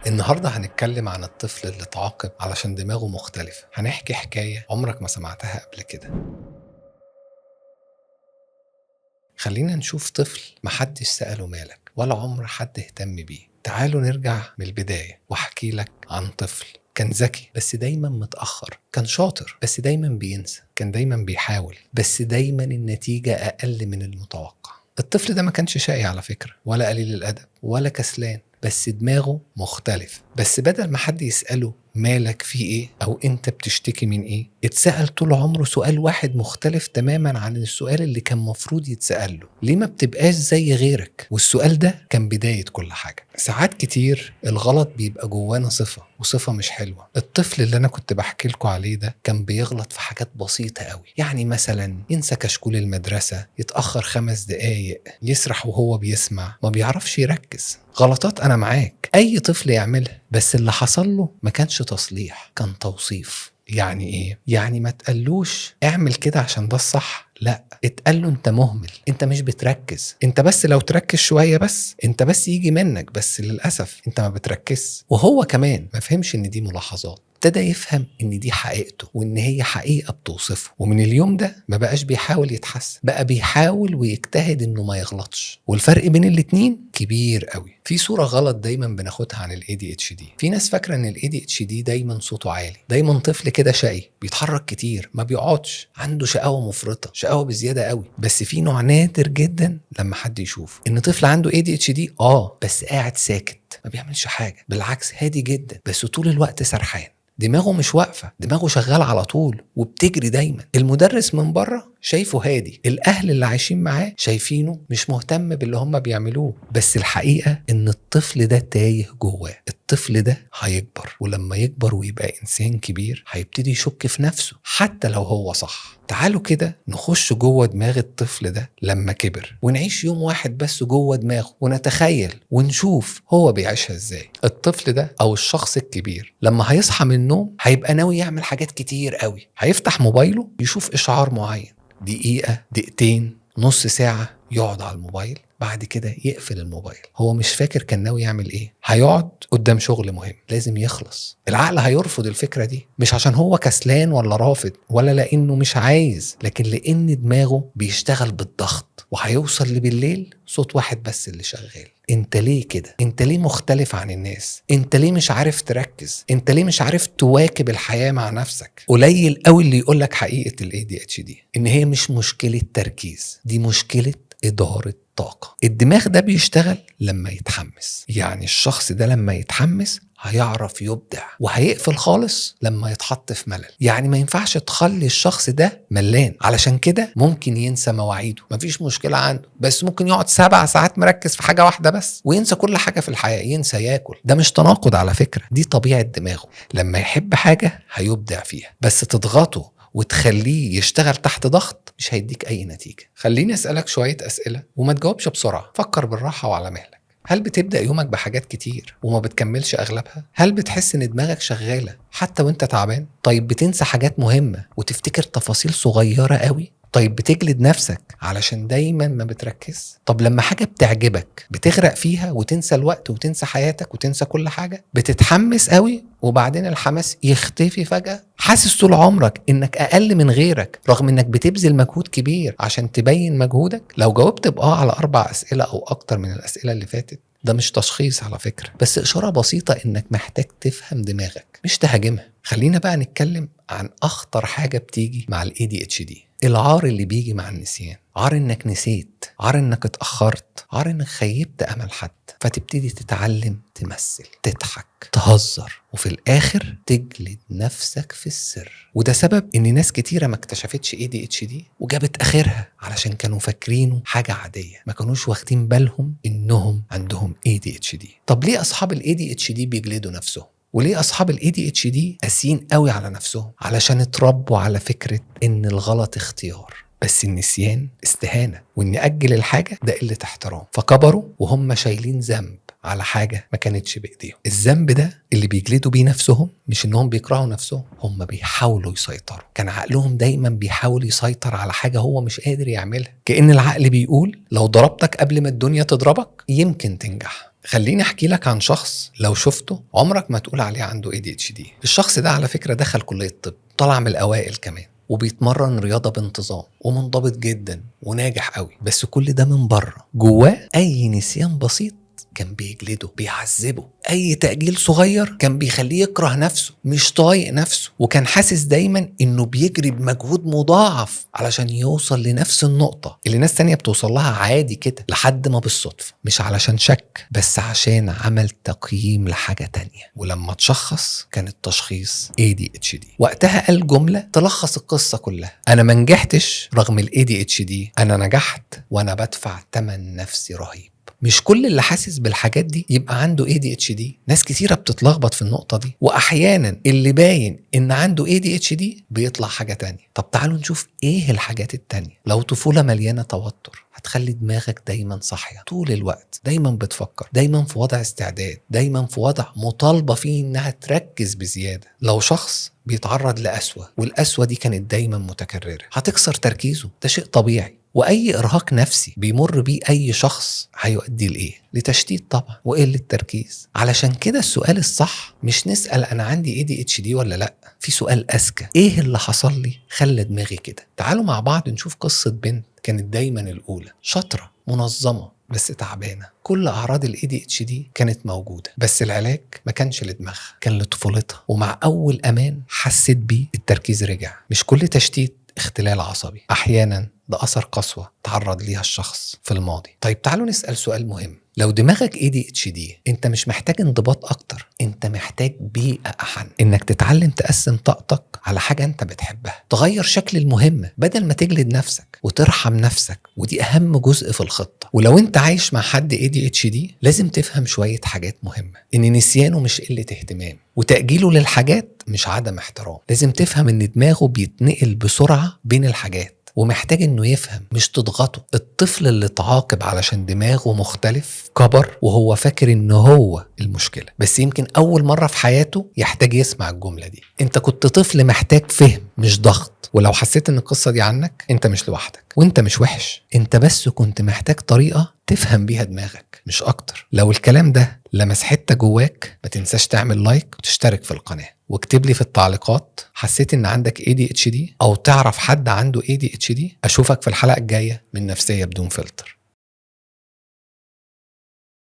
النهاردة هنتكلم عن الطفل اللي اتعاقب علشان دماغه مختلفة. هنحكي حكاية عمرك ما سمعتها قبل كده. خلينا نشوف طفل محدش سأله مالك ولا عمر حد اهتم بيه. تعالوا نرجع من البداية واحكي لك عن طفل كان ذكي بس دايما متأخر، كان شاطر بس دايما بينسى، كان دايما بيحاول بس دايما النتيجة أقل من المتوقع. الطفل ده ما كانش شقي على فكرة، ولا قليل الأدب ولا كسلان، بس دماغه مختلف. بس بدل ما حد يسأله مالك في ايه او انت بتشتكي من ايه، اتسأل طول عمره سؤال واحد مختلف تماما عن السؤال اللي كان مفروض يتسأل له: ليه ما بتبقاش زي غيرك؟ والسؤال ده كان بداية كل حاجة. ساعات كتير الغلط بيبقى جوانا صفة، وصفة مش حلوة. الطفل اللي انا كنت بحكي لكم عليه ده كان بيغلط في حاجات بسيطة قوي، يعني مثلا ينسى كشكول المدرسة، يتأخر 5 دقايق، يسرح وهو بيسمع، ما بيعرفش يركز. غلطات انا معاك اي طفل يعملها، بس اللي حصل له ما كانش تصليح، كان توصيف. يعني ايه؟ يعني ما تقلوش اعمل كده عشان ده الصح، لا، اتقال له انت مهمل، انت مش بتركز، انت بس لو تركز شوية بس، انت بس يجي منك، بس للأسف انت ما بتركز. وهو كمان ما فهمش ان دي ملاحظات، ابتدى يفهم ان دي حقيقته وان هي حقيقة بتوصفه. ومن اليوم ده ما بقاش بيحاول يتحسن، بقى بيحاول ويجتهد انه ما يغلطش. والفرق بين الاتنين كبير قوي. في صورة غلط دايما بناخدها عن ال ADHD. في ناس فاكرة ان ال ADHD دايما صوته عالي، دايما طفل كده شقي، بيتحرك كتير، ما بيقعدش، عنده شقاوة مفرطة، شقاوة بزيادة قوي. بس في نوع نادر جدا لما حد يشوف ان طفل عنده ADHD بس قاعد ساكت، ما بيعملش حاجة، بالعكس هادي جدا، بس طول الوقت سرحان، دماغه مش واقفة، دماغه شغالة على طول وبتجري دايما. المدرس من بره شايفه هادي، الأهل اللي عايشين معاه شايفينه مش مهتم باللي هم بيعملوه، بس الحقيقة إن الطفل ده تايه جواه. الطفل ده هيكبر، ولما يكبر ويبقى إنسان كبير هيبتدي يشك في نفسه حتى لو هو صح. تعالوا كده نخش جوه دماغ الطفل ده لما كبر، ونعيش يوم واحد بس جوه دماغه، ونتخيل ونشوف هو بيعيشها ازاي. الطفل ده أو الشخص الكبير لما هيصحى من النوم هيبقى ناوي يعمل حاجات كتير قوي. هيفتح موبايله يشوف إشعار معين، دقيقة دقيقتين نص ساعة يقعد على الموبايل، بعد كده يقفل الموبايل. هو مش فاكر كان ناوي يعمل ايه. هيقعد قدام شغل مهم لازم يخلص. العقل هيرفض الفكرة دي، مش عشان هو كسلان ولا رافض ولا لانه مش عايز، لكن لان دماغه بيشتغل بالضغط. وهيوصل لبالليل صوت واحد بس اللي شغال: انت ليه كده؟ انت ليه مختلف عن الناس؟ انت ليه مش عارف تركز؟ انت ليه مش عارف تواكب الحياة مع نفسك؟ قليل قوي اللي يقولك حقيقة ال ADHD، ان هي مش مشكلة تركيز، دي مشكلة إدارة طاقة. الدماغ ده بيشتغل لما يتحمس، يعني الشخص ده لما يتحمس هيعرف يبدع، وهيقفل خالص لما يتحط في ملل. يعني ما ينفعش تخلي الشخص ده ملان، علشان كده ممكن ينسى مواعيده، مفيش مشكلة عنده، بس ممكن يقعد 7 ساعات مركز في حاجة واحدة بس وينسى كل حاجة في الحياة، ينسى ياكل. ده مش تناقض على فكرة، دي طبيعة دماغه. لما يحب حاجة هيبدع فيها، بس تضغطه وتخليه يشتغل تحت ضغط مش هيديك أي نتيجة. خليني أسألك شوية أسئلة وما تجاوبش بسرعة، فكر بالراحة وعلى مهلك. هل بتبدأ يومك بحاجات كتير وما بتكملش أغلبها؟ هل بتحس إن دماغك شغالة حتى وإنت تعبان؟ طيب بتنسى حاجات مهمة وتفتكر تفاصيل صغيرة قوي؟ طيب بتجلد نفسك علشان دايما ما بتركز؟ طب لما حاجة بتعجبك بتغرق فيها وتنسى الوقت وتنسى حياتك وتنسى كل حاجة؟ بتتحمس قوي وبعدين الحماس يختفي فجأة؟ حاسس طول عمرك انك اقل من غيرك رغم انك بتبذل مجهود كبير عشان تبين مجهودك؟ لو جاوبت بآه على 4 أسئلة او اكتر من الأسئلة اللي فاتت، ده مش تشخيص على فكرة، بس إشارة بسيطة إنك محتاج تفهم دماغك مش تهاجمها. خلينا بقى نتكلم عن أخطر حاجة بتيجي مع ال ADHD، العار اللي بيجي مع النسيان. عار إنك نسيت، عار إنك اتأخرت، عار إنك خيبت أمل حد. فتبتدي تتعلم تمثل، تضحك، تهزر، وفي الآخر تجلد نفسك في السر. وده سبب إن ناس كتيرة ما اكتشفتش ADHD وجابت آخرها، علشان كانوا فاكرينه حاجة عادية، ما كانوش واخدين بالهم إنهم عندهم ADHD. طب ليه أصحاب ال ADHD بيجلدوا نفسهم؟ وليه أصحاب ال ADHD قاسيين قوي على نفسهم؟ علشان اتربوا على فكرة إن الغلط اختيار، بس النسيان استهانة، وإن أجل الحاجة ده قلة احترام. فكبروا وهم شايلين ذنب على حاجة ما كانتش بإيديهم. الذنب ده اللي بيجلدوا بيه نفسهم، مش إنهم بيكرهوا نفسهم، هم بيحاولوا يسيطروا. كان عقلهم دايما بيحاول يسيطر على حاجة هو مش قادر يعملها. كأن العقل بيقول لو ضربتك قبل ما الدنيا تضربك يمكن تنجح. خليني احكي لك عن شخص لو شفته عمرك ما تقول عليه عنده ADHD. الشخص ده على فكرة دخل كلية الطب، طلع من الأوائل كمان، وبيتمرن رياضة بانتظام، ومنضبط جدا وناجح قوي. بس كل ده من بره، جواه أي نسيان بسيط كان بيجلده، بيعذبه. أي تأجيل صغير كان بيخليه يكره نفسه، مش طايق نفسه، وكان حاسس دايما إنه بيجري بمجهود مضاعف علشان يوصل لنفس النقطة اللي ناس تانية بتوصل لها عادي كده، لحد ما بالصدفة، مش علشان شك، بس عشان عمل تقييم لحاجة تانية. ولما تشخص كان التشخيص ADHD. وقتها قال جملة تلخص القصة كلها: أنا ما نجحتش رغم ال ADHD، أنا نجحت وأنا بدفع تمن نفسي رهيب. مش كل اللي حاسس بالحاجات دي يبقى عنده ADHD. ناس كتيرة بتتلخبط في النقطة دي، وأحيانا اللي باين إن عنده ADHD بيطلع حاجة تانية. طب تعالوا نشوف إيه الحاجات التانية. لو طفولة مليانة توتر، هتخلي دماغك دايما صاحية طول الوقت، دايما بتفكر، دايما في وضع استعداد، دايما في وضع مطالبة فيه إنها تركز بزيادة. لو شخص بيتعرض لقسوة، والقسوة دي كانت دايما متكررة، هتكسر تركيزه، ده شيء طبيعي. وأي إرهاق نفسي بيمر بيه أي شخص هيؤدي لإيه؟ لتشتيت طبعا وقلة تركيز. علشان كده السؤال الصح مش نسأل أنا عندي ADHD ولا لأ، في سؤال أذكى: إيه اللي حصل لي خلى دماغي كده؟ تعالوا مع بعض نشوف قصة بنت كانت دايما الأولى، شاطرة، منظمة، بس تعبانة. كل أعراض ال ADHD كانت موجودة، بس العلاج ما كانش لدماغها، كان لطفولتها. ومع أول أمان حست بيه التركيز رجع. مش كل تشتيت اختلال عصبي، أحيانا ده أثر قسوة تعرض ليها الشخص في الماضي. طيب تعالوا نسأل سؤال مهم: لو دماغك ADHD انت مش محتاج انضباط اكتر، انت محتاج بيئة احن، انك تتعلم تقسم طاقتك على حاجة انت بتحبها، تغير شكل المهمة بدل ما تجلد نفسك وترحم نفسك، ودي اهم جزء في الخطة. ولو انت عايش مع حد ADHD لازم تفهم شوية حاجات مهمة: ان نسيانه مش قلة اهتمام، وتأجيله للحاجات مش عدم احترام. لازم تفهم ان دماغه بيتنقل بسرعة بين الحاجات، ومحتاج انه يفهم، مش تضغطه. الطفل اللي اتعاقب علشان دماغه مختلف كبر وهو فاكر ان هو المشكلة، بس يمكن اول مرة في حياته يحتاج يسمع الجملة دي: انت كنت طفل محتاج فهم مش ضغط. ولو حسيت ان القصة دي عنك، انت مش لوحدك، وانت مش وحش، انت بس كنت محتاج طريقة تفهم بيها دماغك مش اكتر. لو الكلام ده لمس حتة جواك، ما تنساش تعمل لايك وتشترك في القناة، واكتب لي في التعليقات حسيت ان عندك ADHD او تعرف حد عنده ADHD. اشوفك في الحلقة الجاية من نفسية بدون فلتر.